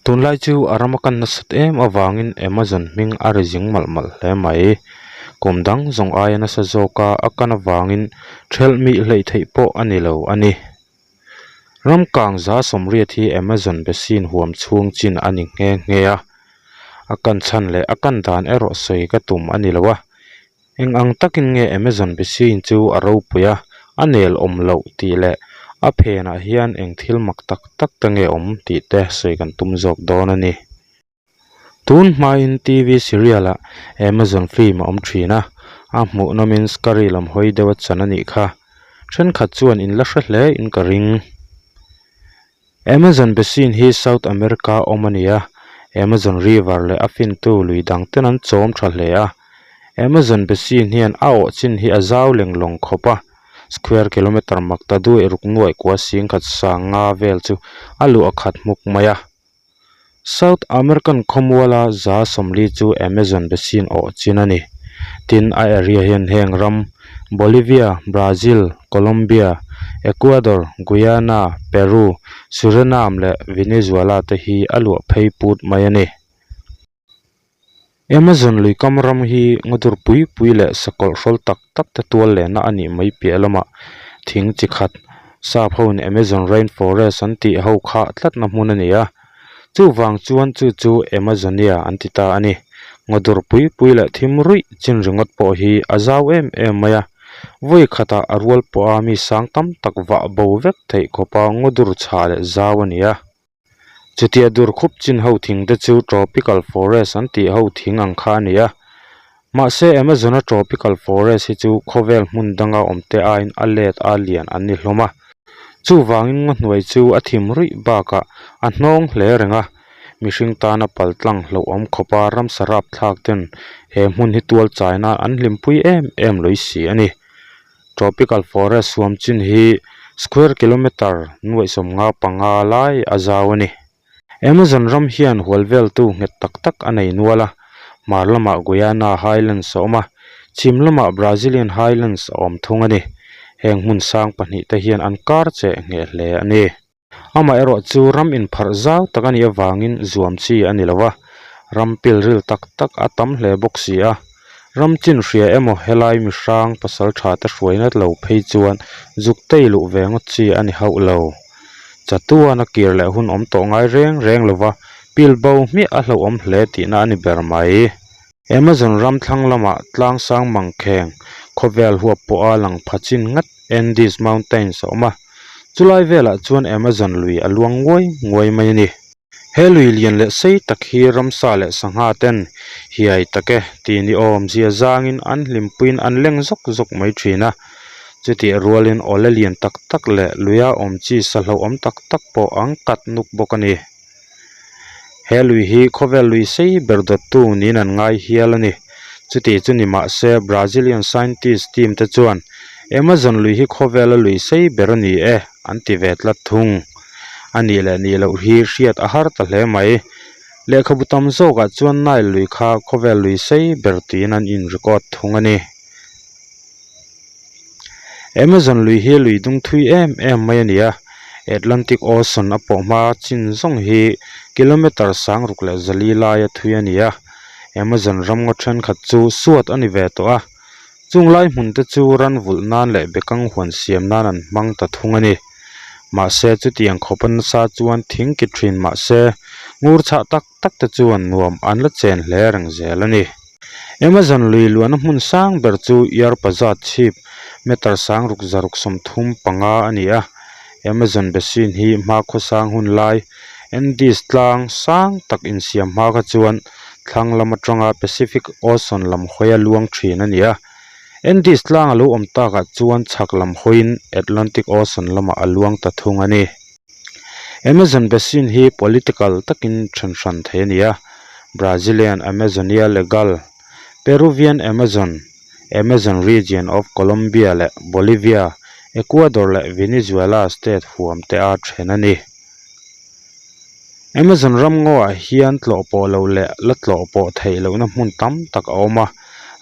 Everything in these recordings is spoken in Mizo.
Tunlai chu a ram a kan nasat em avangin Amazon hming a ri zing malh malh hle mai. Kum dang zawng aia nasa zawka a kan avangin thelh mih hleih theih pawh a ni lo a ni. Ram kang 180 hi Amazon Basin huam chhung chin a ni nghe nghe a. A kan chhan leh a kan dan erawh sawi ka tum a ni lo a. Eng ang takin nge Amazon Basin chu a ropui a, a nel awm loh tih leh a phenah hian eng thil mak tak tak te nge awm tih te sawi kan tum zawk dawn a ni. Tun hmain TV serial ah Amazon film a awm thin a, a hmuhnawmin scary lam hawi deuh a chan a nih kha. Thenkhat chuan in la hre hle in ka ring. Amazon Basin hi South America awm a ni a, Amazon River leh a fintu lui dang ten an chawm tha hle a. Amazon Basin hian a awh chin hi a zau leng lawng khawp a, square kilometre mak ta duai ruk nuaih kua singkhat sang nga vel chu a luah khat hmuk mai a. South American khawmuala 40 chu Amazon Basin awh chin a ni. Tin, a area hian heng ram Bolivia, Brazil, Colombia, Ecuador, Guyana, Peru, Suriname leh Venezuela te hi a luah phei put mai a ni. Amazon lui kam ram hi ngawdur pui pui leh sakawlh hrawl tak tak te tual lehna a nih mai piah lamah thing chi khat sap ho in Amazon rain forest an tih ho khah tlatna hmun a ni a chuvang chuan chu chu Amazonia an ti ta a ni ngawdur pui pui leh thim ruih chin ringawt pawh hi a zau em em mai a vawi khatah a rual pawha mi sang tam tak vah bo vek theih khawpa ngawdur chhah leh zau a ni a. Chutia dur khup chin ho thing te chu tropical forest an tih ho thing ang kha a ni a, mahse Amazon a tropical forest hi chu khawvel hmun danga awm te aiin a let a lian an ni hlawm a, chuvangin ngaw hnuai chu a thim ruih bakah a hnawng hle reng a, mihring tana pal tlang hlauhawm khawpa ramsa rapthlak ten he hmun hi tual chaina an hlimpui em em lawih si a ni. Tropical forest huam chin hi square kilometre 95 lai a zau a ni. Amazon ram hian hual veltu nghet tak tak a nei nual a, hmar lamah Guyana Highlands a awm a, chhim lamah Brazilian Highlands a awm thung a ni. Heng hmun sang pahnih te hian an kar cheh ngheh hle a ni. Amaherawh chu ram inpharh zau tak a nih avangin zuam chi a ni lo a, ram pilril tak tak a tam hle bawk si a. Ram chin hria emaw helai mihrang pasal tha te hruaina lo phei chuan zuk tei luh ve ngawt chi a ni hauh lo. Chatuan a kir leh hun awm tawh ngai reng reng lo va, pil bo hmiah a hlauhawm hle tihna a ni ber mai. Amazon ram thlang lamah tlang sang mangkheng khawvel huap pawha lang pha chin ngat Andes Mountains a awm a, chulai velah chuan Amazon lui a luang nguai nguai mai a ni. He lui lian leh sei tak hi ramsa leh sangha ten hiai tak e tih ni awm zia zangin an hlimpuiin an leng zawk zawk mai thin a, chutih rualin awle lian tak tak leh luia awm chi sa hlauhawm tak tak pawh an kat nuk bawk a ni. He lui hi khawvel lui sei ber dawttu niin an ngai hial a ni. Chuti chu ni mah se Brazilian scientist team te chuan Amazon lui hi khawvela lui sei ber a ni e an ti ve tlat thung. A nih leh nih loh hi hriat a har ta hle mai. Lehkhabu tam zawkah chuan Nile lui kha khawvel lui sei ber tiin an in record thung a ni. Amazon lui hi lui dung thui em em mai a ni a, Atlantic Ocean a pawh hma chin zawng hi kilometre 6400 laia thui a ni a, Amazon ramngaw thenkhat chu suat a ni ve tawh a, chung lai hmun te chu ran vulh nan leh bekang huan siam nan an hmang ta thung a ni. Mahse chutiang khawp a nasa chuan thing ki thin mahse ngur chhah tak tak te chuan nuam an la chen hle reng zel a ni. Amazon lui luahna hmun sang ber chu Yarpazat chhip meter 6635 a ni a, Amazon Basin hi hma khawsang hun lai Andes tlang sang tak insiam hma kha chuan thlang lam atanga Pacific Ocean lam hawia luang thin a ni a, Andes tlang a lo awm takah chuan chhak lam hawiin Atlantic Ocean lamah a luang ta thung a ni. Amazon Basin hi political takin then hran thei a ni a, Brazilian Amazonia Legal, Peruvian Amazon, Amazon Region of Colombia leh Bolivia, Ecuador leh Venezuela state huam te a then a ni. Amazon ram ngawah hian tlawh pawh loh leh la tlawh pawh theih lohna hmun tam tak a awm a,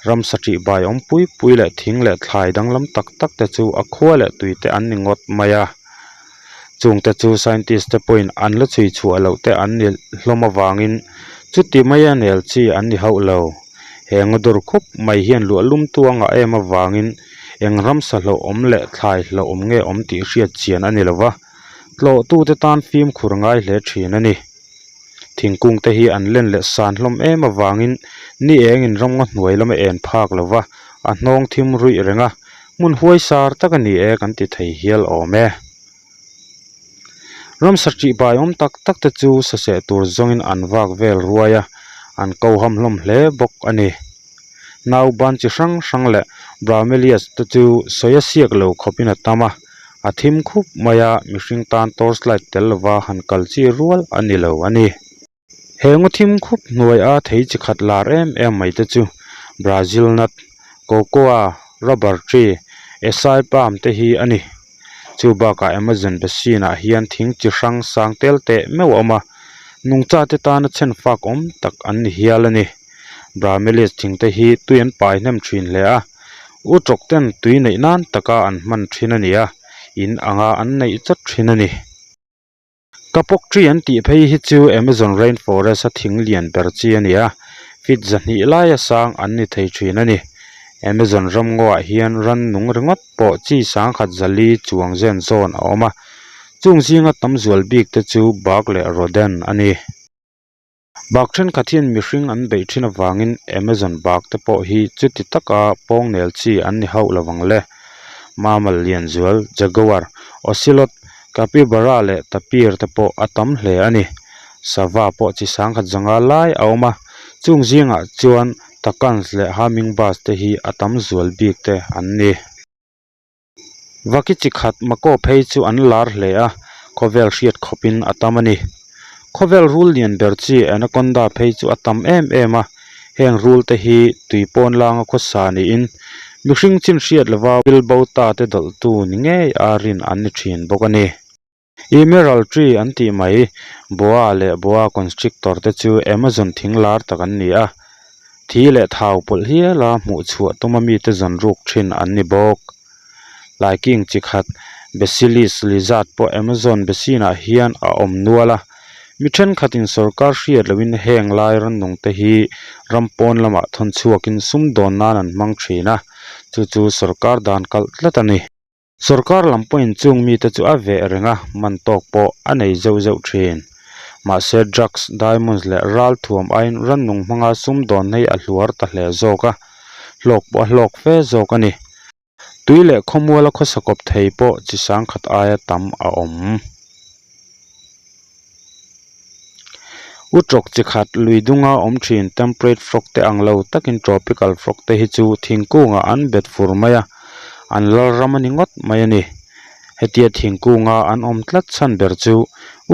ramsa ṭih bai awm pui pui leh thing leh thlai danglam tak tak te chu a khua leh tui te an ni ngawt mai a. Chungte chu scientist te pawhin an la chhui chhuah loh te an ni hlawm avangin chuti maia nel chi an ni hauh lo. He ngaw dur khup mai hian luah lum tu a ngah em avangin eng ramsa hlauhawm leh thlai hlauhawm nge awm tih hriat chian a ni lo va, tlawhtute tan fimkhur ngai hle thin a ni. Thingkung te hi an len leh san hlawm em avangin ni engin ramngaw hnuai lama en phak lo va, a hnawng thim ruih reng a, hmun huai sar tak a ni e kan ti thei hial awm e. Ramsa ṭih bai awm tak tak te chu saseh tur zawngin an vak vel ruai a, an ko ham hlawm hle bawk a ni. Nauban chi hrang hrang leh Bromeliads te chu sawi a siak lo khawpin a tam a, a thim khup mai a, mihring tan torch light tel lova han kal chi rual a ni lo a ni. He ngaw thim khup hnuai a thei chi khat lar em em mai te chu Brazil nut, cocoa, rubber tree, acai palm te hi a ni. Chu bakah Amazon basin ah hian thing chi hrang sang tel teh meuh a awm a, nungcha te tana chhen fak awm tak an ni hial a ni. Bromeliads thing te hi tui an pai hnem thin hle a, utrawk ten tui neih nan taka an hman thin a ni a, in anga an neih chawt thin a ni. Kapok tree an tih phei hi chu Amazon rainforest a thing lian ber chi a ni a, feet zahnih laia sang an ni thei thin a ni. Amazon ramngaw ah hian rannung ringawt pawh chi sangkhat zali chuang zen zawn a awm a, chung zinga tam zual bik te chu bak leh rodent a ni. Bak thenkhat hian mihring an beih thin avangin Amazon bak te pawh hi chuti taka pawngnel chi an ni hauh lo ang le. Mammal lianzual, jaguar, ocelot, capybara leh tapir te pawh a tam hle a ni. Sava pawh chi sangkhat zanga lai a awm a, chung zingah chuan toucans leh hummingbirds te hi a tam zual bik te an ni. Vaki chi khat Mako phei chu an lar hle a, khawvel hriat khawpin a tam a ni. Khawvel rul lian ber chi Anaconda phei chu a tam em em a, heng rul te hi tui pawn langa khawsa niin mihring chin hriat lova Bilbo ta te dawlhtu ni ngei a rin an ni thin bawk a ni. Emerald tree an tih mai, Boa leh Boa constrictor te chu Amazon thing lar tak an ni a, thi leh thau pawlh hiala hmuh chhuah tuma mite zawn ruk thin an ni bawk. Laiking chi khat Basilisk lizard pawh Amazon basin ah hian a awm nual a, mi thenkhatin sorkar hriat lohin heng lai rannung te hi ram pawn lamah thawn chhuakin sumdawn nan an hmang thin a, chu chu sorkar dan kalh tlat a ni. Sorkar lam pawhin chung mite chu a veh reng a, man tawk pawh a nei zeuh zeuh thin. Mahse drugs, diamonds leh ral thuam aiin rannung hmanga sumdawn hi a hluar ta hle zawk a, hlawk pawh a hlawk fe zawk a ni. Tui leh khawmuala khawsa kawp thei pawh chi sangkhat aia tam a awm. Utrawk chi khat lui dunga awm thin temperate frog te ang lo takin tropical frog te hi chu thingkungah an bet fur mai a, an lal ram a ni ngawt mai a ni. Hetia thingkunga an awm tlat chhan ber chu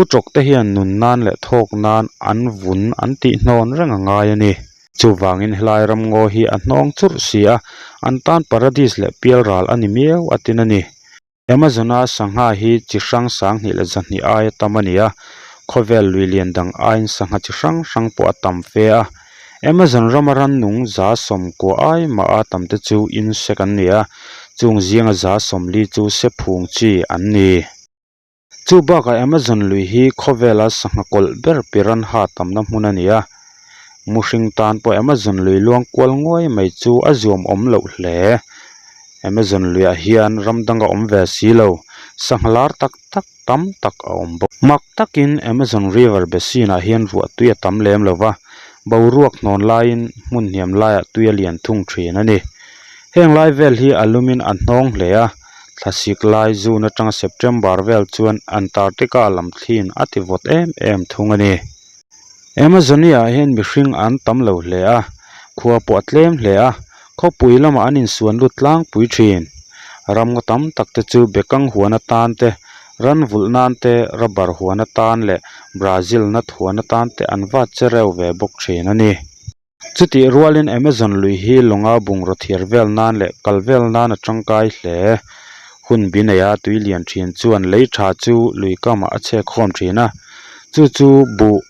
utrawk te hian nun nan leh thawk nan an vun an tih hnawn reng a ngai a ni. Chuvangin helai ramngaw hi a hnawng churh si a, an tan paradis leh pialral a ni miau a tin a ni. Amazon-a sangha hi chi hrang sanghnih leh zahnih aia tam a ni a, khawvel lui lian dang aiin sangha chi hrang hrang pawh a tam fe a. Amazon rama rannung za sawmkua ai maha tam te chu insect an ni a, chung zinga za sawmli chu sephung chi an ni. Chu bakah Amazon lui hi khawvela sangha kawlh ber piranha tamna hmun a ni a, muhring tan pawh Amazon lui luang kual nguai mai chu a zuam awm loh hle. Amazon luiah hian ram dang a awm ve si lo, sangha lar tak tak tam tak a awm bawk. Mak takin Amazon River Basin ah hian ruah tui a tam lem lo va, boruak hnawn laiin hmun hniam laiah tui a lian thung thin a ni. Heng lai vel hi a lumin a hnawng hle a, thlasik lai June atanga September vel chuan Antarctica lam thliin a ti vawt em em thung a ni. Amazonia-ah hian mihring an tam lo hle a, khua pawh a tlem hle a, khawpui lamah an insuan lut tlangpui thin. Ramngaw tam tak te chu bekang huan atan te, ran vulh nan te, rubber huan atan leh Brazil nut huan atan te an vat che reuh ve bawk thin a ni. Chutih rualin Amazon lui hi lawnga bungraw thiar vel nan leh kal vel nan a tangkai hle. Hun bi neia tui lian thin chuan lei tha chu lui kamah a chhek khawm thin a, chu chu buh,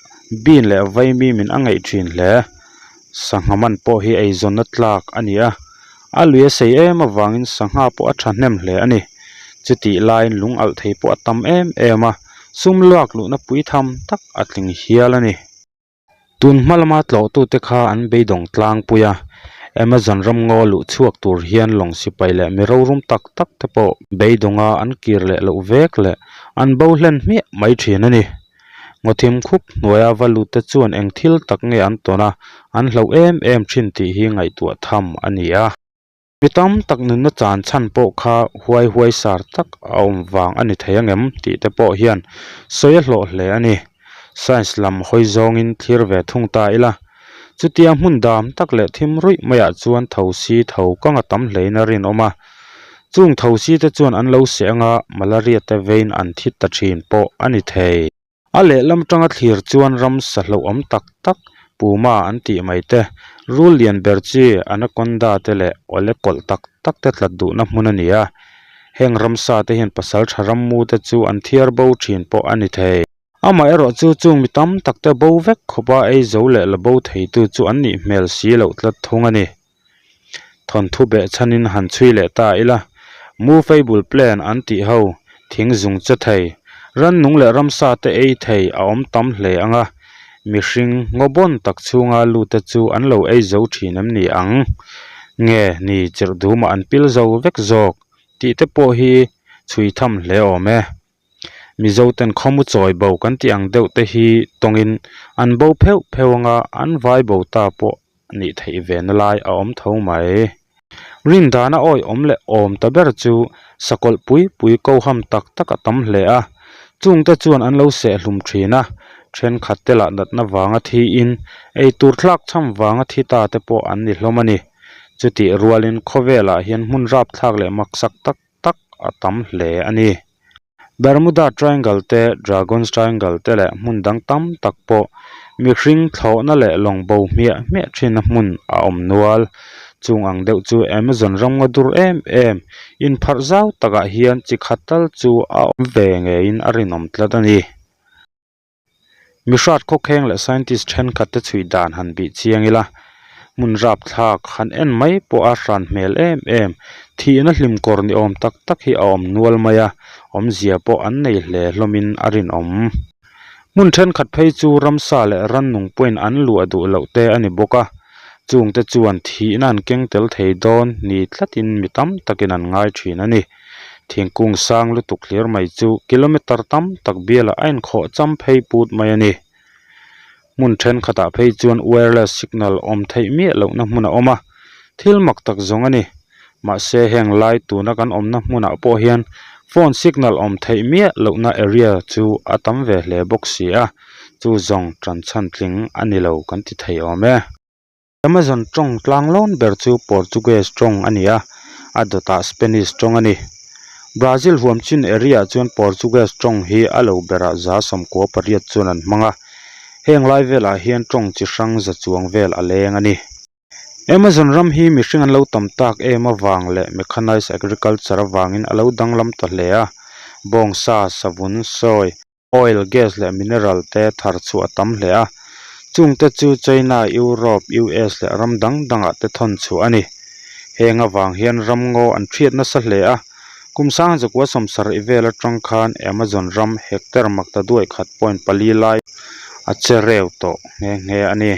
bean leh vaimim in a ngeih thin hle. Sangha man pawh hi eizawnna tlak a ni a, a lui a sei em avangin sangha pawh a thahnem hle a ni. Chutih laiin lung alh thei pawh a tam em em a, sum luak luhna pui tham tak a tling hial a ni. Tun hma lama tlawhtute kha an beidawng tlangpui a, Amazon ramngaw luh chhuak tur hian lawng sipai leh mi rorum tak tak te pawh beidawnga an kir leh loh vek leh an bo hlen hmiah mai thin a ni. Ngaw thim khup hnuaia va lut te chuan eng thil tak nge an tawn a, an hlauh em em thin tih hi ngaihtuah tham a ni a. Mi tam tak nunna chan chhan pawh kha huai huai sar tak a awm vang a ni thei angem tih te pawh hian sawi a hlawh hle a ni. Science lam hawi zawngin thlir ve thung ta ila, chutia hmun dam tak leh thim ruih maiah chuan thosi tho kang a tam hlein a rinawm a. Chung thosi te chuan an lo seh anga malaria te vein an thi ta thin pawh a ni thei. A lehlam tanga thlir chuan ramsa hlauhawm tak tak Puma an tih mai te, rul lian ber chi Anaconda te leh awle kawlh tak tak te tlat duhna hmun a ni a. Heng ramsa te hian pasal tha rammu te chu an thiar bo thin pawh a ni thei. Amaherawh chu chung mi tam tak te bo vek khawpa ei zo leh la bo theitu chu an nih hmel si loh tlat thung a ni. Thawnthu beh chhanin han chhui leh ta ila, Movable Plan an tih ho, thing zung che thei, rannung leh ramsa te ei thei a awm tam hle ang a, mihring ngaw bawn tak chhunga lute chu an lo ei zo thin em ni ang? Nge ni chirh dumah an pil zo vek zawk tih te pawh hi chhui tham hle awm e. Mizoten khawmu chawi bo kan tih ang deuh te hi tawngin an bo pheuh pheuh anga an vai bo ta pawh nih theih ve na lai a awm tho mai. Rin dana awi awm leh awm ta ber chu sakawlh pui pui koham tak tak a tam hle a, chungte chuan an lo seh hlum thin a, thenkhat te lah natna vanga thiin eitur thlak chham vanga thi ta te pawh an ni hlawm a ni. Chutih rualin khawvelah hian hmun rapthlak leh maksak tak tak a tam hle a ni. Bermuda Triangle te, Dragon's Triangle te leh hmun dang tam tak pawh mihring thlawhna leh lawng bo hmiah hmiah thinna hmun a awm nual. Chung ang deuh chu Amazon ram nga dur em em inpharh zau takah hian chi khat tal chu a awm ve ngeiin a rinawm tlat a ni. Mihrat khawkheng leh scientist thenkhat te chhui dan han bih chiang ila, hmun rapthlak han en mai pawh a hran hmel em em, thihna hlim kawr ni awm tak tak hi a awm nual mai a, awmzia pawh an nei hle hlawmin a rinawm. Hmun thenkhat phei chu ramsa leh rannung pawhin an luah duh loh te a ni bawk a, chungte chuan thihna an keng tel thei dawn ni tlatin mi tam takin an ngai thin a ni. Thingkung sang lutuk hlir mai chu kilometer tam tak bialah a inkhawh cham phei put mai a ni. Hmun thenkhatah phei chuan wireless signal awm theih miah lohna hmun a awm a, thil mak tak zawng a ni. Mahse heng lai tuna kan awmna hmunah pawh hian phone signal awm theih miah lohna area chu a tam ve hle bawk si a, chu zawng tanchhan tling a ni lo kan ti thei awm e. Amazon tawng tlanglawn ber chu Portuguese tawng a ni a, a dawtah Spanish tawng a ni. Brazil huam chin area ah chuan Portuguese tawng hi a lo berah 98 chuan an hmang a, heng lai velah hian tawng chi hrang za chuang vel a leng a ni. Amazon ram hi mihring an lo tam tak em avang leh mechanized agriculture avangin a lo danglam ta hle a, bawngsa, savun, soy, Oil, gas leh mineral te thar chhuah a tam hle a, chungte chu China, Europe, US leh ram dang dangah te thawn chhuah a ni. Heng avang hian ram ngaw an hriat nasa hle a, kum sangzakua sawmsarih vel atang khan Amazon ram hectare makta duai khat point pali lai a che reu tawh nghe nghe a ni.